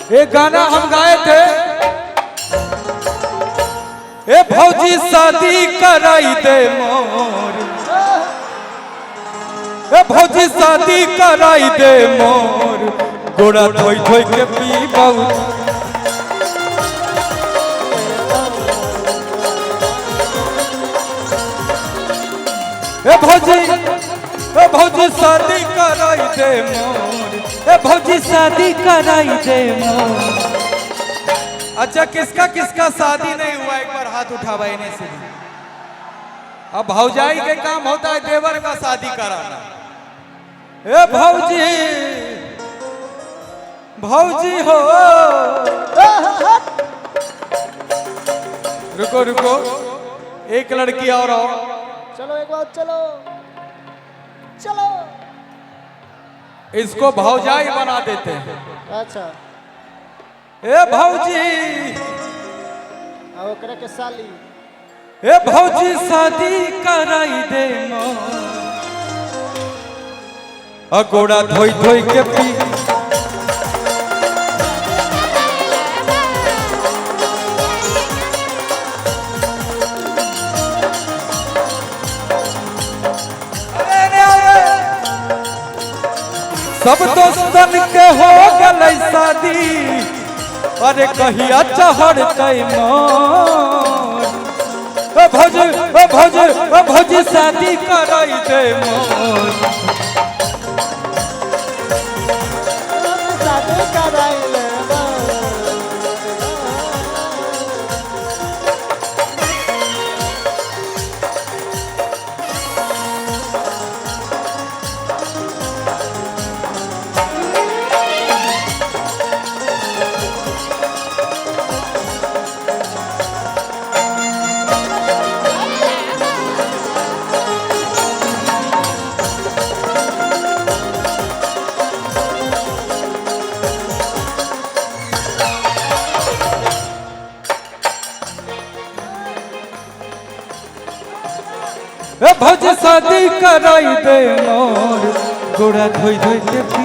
एक गाना हम गाए थे, ए भौजी शादी कराई दे मोर, ए भौजी शादी कराई दे मोर, गोड़ा धोई धोई के पी बहु। ए भौजी, ए भौजी शादी कराई दे मोर, ए भौजी शादी कराई दे मोर। अच्छा, किसका किसका शादी नहीं हुआ, एक बार हाथ उठा भाई नहीं से। अब भौजाई के काम होता है देवर का शादी कराना। ए भौजी, भौजी हो, रुको रुको, एक लड़की और आओ। चलो एक बार, चलो चलो। इसको भौजाई बना देते हैं। अच्छा। ए भौजी, आ ओकरे के साली। ए भौजी शादी कराई दे मोर, अगोड़ा धोई धोई के पी। अरे रे अरे, सब दोस्तन के हो गलै शादी, अरे कहिया चढ़तै मोर। ओ भौजी, ओ भौजी, ओ भौजी शादी कराई दे मोर। शादी कराई ले। ए भौजी शादी कराई दे मोर, गोड़ा धोई धोई के पी।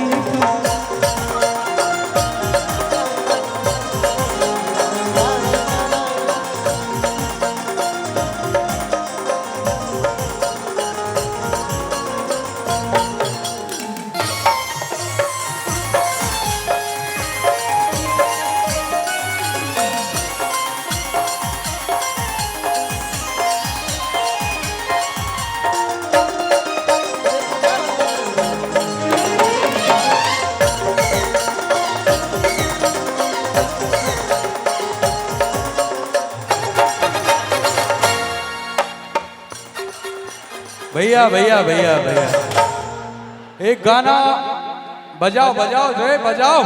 भैया भैया भैया भैया, एक गाना बजाओ, बजाओ रे बजाओ।